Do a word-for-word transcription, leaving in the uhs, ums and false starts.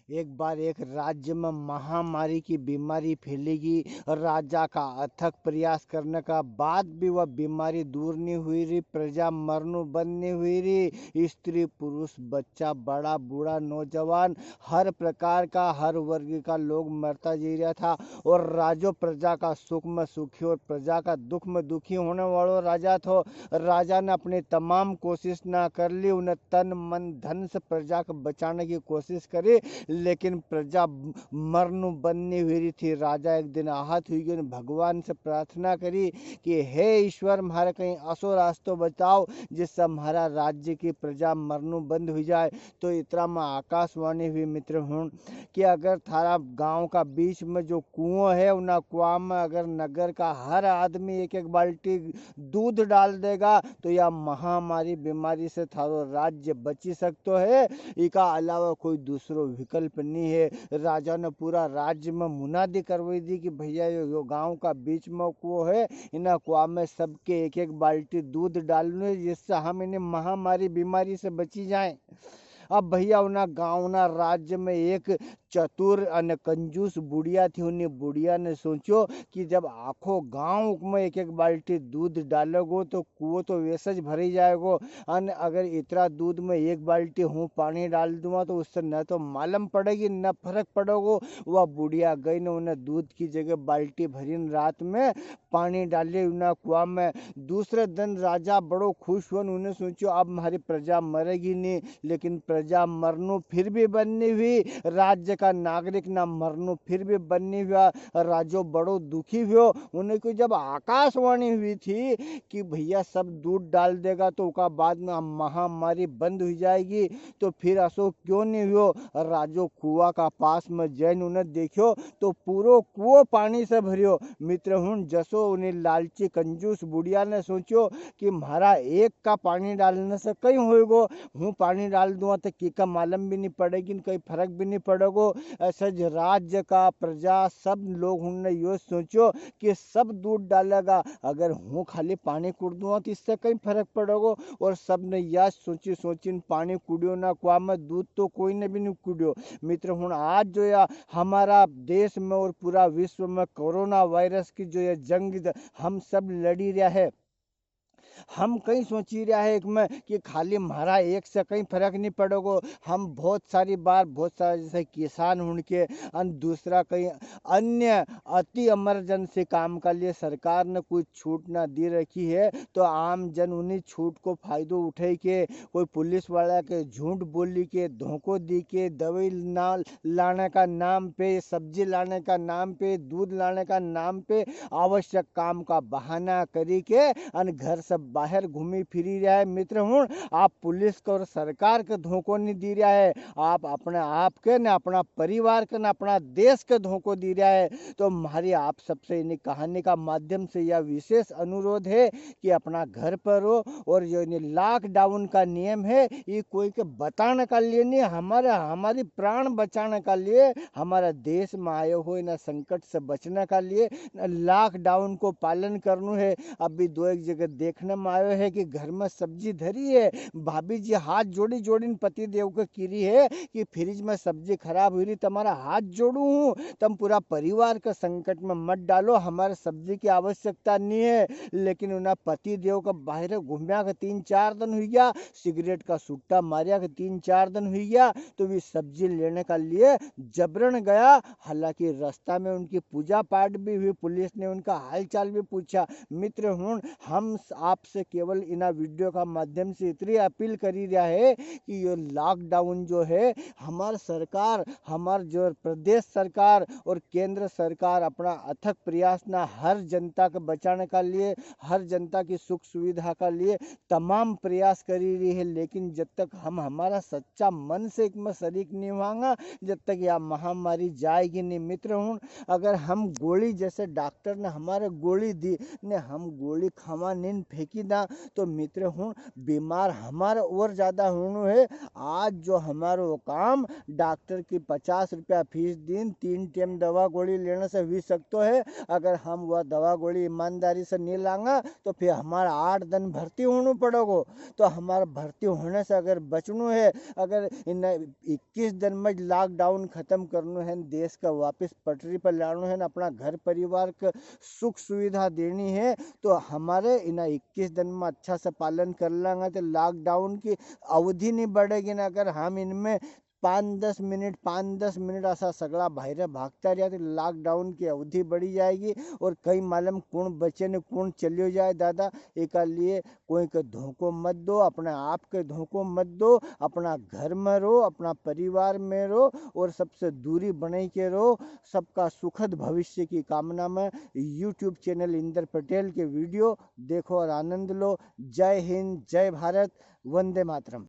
एक बार एक राज्य में महामारी की बीमारी फैलेगी। राजा का अथक प्रयास करने का बाद भी वह बीमारी दूर नहीं हुई रही, प्रजा मरनू बंद नहीं हुई रही। स्त्री, पुरुष, बच्चा, बड़ा, बूढ़ा, नौजवान, हर प्रकार का, हर वर्ग का लोग मरता जी रहा था। और राजो प्रजा का सुख में सुखी और प्रजा का दुख में दुखी होने वालो राजा थो। राजा ने अपनी तमाम कोशिश ना कर ली, उन्हें तन, मन, धन से प्रजा को बचाने की कोशिश करी, लेकिन प्रजा मरनू बंद नहीं हुई रही थी। राजा एक दिन आहत हुई गयो ने भगवान से प्रार्थना करी कि हे ईश्वर, म्हारे कहीं असो रास्तो बताओ जिससे म्हारा राज्य की प्रजा मरनू बंद हुई जाए। तो इतरा में आकाशवाणी हुई, मित्र हुण, कि अगर थारा गांव का बीच में जो कुओं है, उना कुआ में अगर नगर का हर आदमी एक एक बाल्टी दूध डाल देगा, तो या महामारी बीमारी से थारो राज्य बची सकतो है। इका अलावा कोई दूसरो विकल्प नहीं है। राजा ने पूरा राज्य में मुनादी करवाई दी कि भैया, यो, यो गांव का बीच में कुओ है, इना कुआ में सबके एक एक बाल्टी दूध डालनो है, जिससे हम इन्हें महामारी बीमारी से बची जाएं। अब भैया, उना गांव, उना राज्य में एक चतुर अने कंजूस बुढ़िया थी। उनी बुढ़िया ने सोच्यो कि जब आखो गांव में एक एक बाल्टी दूध डालेगो, तो कुओ तो वैसे ज भरी जाएगो। अन अगर इतरा दूध में एक बाल्टी हूँ पानी डाल दूंगा, तो उससे न तो मालूम पड़ेगी, न फर्क पड़ेगो। वह बुढ़िया गई ने उन्हें दूध की जगह बाल्टी भरी ने रात में पानी डाले उना कुआ में। दूसरे दिन राजा बड़ो खुश हुआ, उन्हें सोच्यो, अब म्हारी प्रजा मरेगी नहीं। लेकिन प्रजा मरनू फिर भी बंद नहीं हुई, राज्य का नागरिक ना मरनू फिर भी बंद नहीं हुआ। राजो बड़ो दुखी हुयो। उन्हें को जब आकाशवाणी हुई थी कि भैया, सब दूध डाल देगा, तो उका बाद में महामारी बंद हुई जाएगी, तो फिर असो क्यों नहीं हुयो? राजो कुआ का पास में जैन उन्हें देखियो, तो पूरो कुओ पानी से भरियो। मित्र हुण, जसो उन्हें लालची कंजूस बुढ़िया ने सोच्यो कि म्हारा एक का पानी डालने से कई होएगो, हूँ पानी डाल दूंगा तो की का मालूम भी नहीं पड़ेगी, कई फर्क भी नहीं पड़ेगो। ऐसे ज राज्य का प्रजा सब लोग उनने यो सोच्यो कि सब दूध डालेगा, अगर हूँ खाली पानी कुड़ दूंगा तो इससे कई फर्क पड़ेगो। और सबने या सोची सोची न पानी कुड़ियो ना कुआ में, दूध तो कोई ने भी नहीं कुड़ियो। मित्र हुण, आज जो या हमारा देश में और पूरा विश्व में कोरोना वायरस की जो ये जंग द-, हम सब लड़ी रहा है, हम कई सोची रहा है एक में कि खाली म्हारा एक से कई फर्क नहीं पड़ेगो। हम बहुत सारी बार, बहुत सारा जैसे किसान हुण के अन दूसरा कई अन्य अति इमरजेंसी काम का लिए सरकार ने कोई छूट ना दी रखी है, तो आम जन उन्हीं छूट को फायदो उठे के कोई पुलिस वाला के झूठ बोली के, धोखो दी के, दवाई ना लाने का नाम पे, सब्जी लाने का नाम पे, दूध लाने का नाम पे आवश्यक काम का बहाना करी के अन घर से बाहर घूमी फिरी रहा है। मित्र हुण, आप पुलिस को और सरकार के धोखो नहीं दी रहा है, आप अपने आप के न, अपना परिवार के न, अपना देश के धोखो दी रहा है। तो म्हारी आप सबसे इन्हीं कहानी का माध्यम से यह विशेष अनुरोध है कि अपना घर पर रहो। और जो ये लॉकडाउन का नियम है, ये कोई के बताने का लिए नहीं, हमारे, हमारी प्राण बचाने का लिए, हमारा देश में आयो हो इना संकट से बचने का लिए लॉकडाउन को पालन करनो है। अभी दो एक जगह देखने में आयो है कि घर में सब्जी धरी है, भाभी जी हाथ जोड़ी जोड़ी न पति देव को की रही है कि फ्रिज में सब्जी खराब हुई रही, तुम्हारा हाथ जोड़ू हूँ, तुम पूरा परिवार का संकट में मत डालो, हमारे सब्जी की आवश्यकता नहीं है। लेकिन उन्हें पति देव का बाहर घूमया के तीन चार दिन हुई गया, सिगरेट का सुट्टा मारया के तीन चार दिन हुई गया, तो वे सब्जी लेने का लिए जबरन गया। हालांकि रास्ता में उनकी पूजा पाठ भी हुई, पुलिस ने उनका हालचाल भी पूछा। मित्र हुण, हम स-, आपसे केवल इना वीडियो का माध्यम से इतनी अपील करी रहा है कि ये लॉकडाउन जो है, हमार सरकार, हमार जो प्रदेश सरकार और केंद्र सरकार अपना अथक प्रयास ना हर जनता के बचाने का लिए, हर जनता की सुख सुविधा का लिए तमाम प्रयास करी रही है, लेकिन जब तक हम हमारा सच्चा मन से एक में शरीक नहीं हुआंगा, जब तक यह महामारी जाएगी नहीं। मित्र हुण, अगर हम गोली, जैसे डॉक्टर ने हमारे गोली दी, ने हम गोली खावा नहीं फेंकी, की दां, तो मित्र हुण बीमार हमारा और ज्यादा होणो है। आज जो हमारो काम डॉक्टर की पचास रुपया फीस दीन, तीन टेम दवा गोली लेने से हुई सकतो है। अगर हम वह दवा गोली ईमानदारी से नी लांगा, तो फिर हमारा आठ दिन भर्ती होणो पड़ेगो। तो हमारा भर्ती होने से अगर बचणो है, अगर इन इक्कीस दिन में lockdown खत्म करनो है, देश का वापस पटरी पर लाणो है, अपना घर परिवार का सुख सुविधा देनी है, तो हमारे इना इक्कीस दिन में अच्छा से पालन कर लांगा, तो lockdown की अवधि नी बढ़ेगी ना। अगर हम इनमें पाँच दस मिनट, पाँच दस मिनट असा सगळा बाहरे भागता रहा, तो lockdown की अवधि बढ़ी जाएगी और कई मालूम कुण बचे ने कुण चलियो जाए दादा। एका लिए कोई के धोखो मत दो, अपने आप के धोखो मत दो, अपना घर में रो, अपना परिवार में रो और सबसे दूरी बनाई के रो। सबका सुखद भविष्य की कामना में YouTube channel इंदर पटेल के video देखो और आनंद लो। जय हिंद, जय भारत, वंदे मातरम।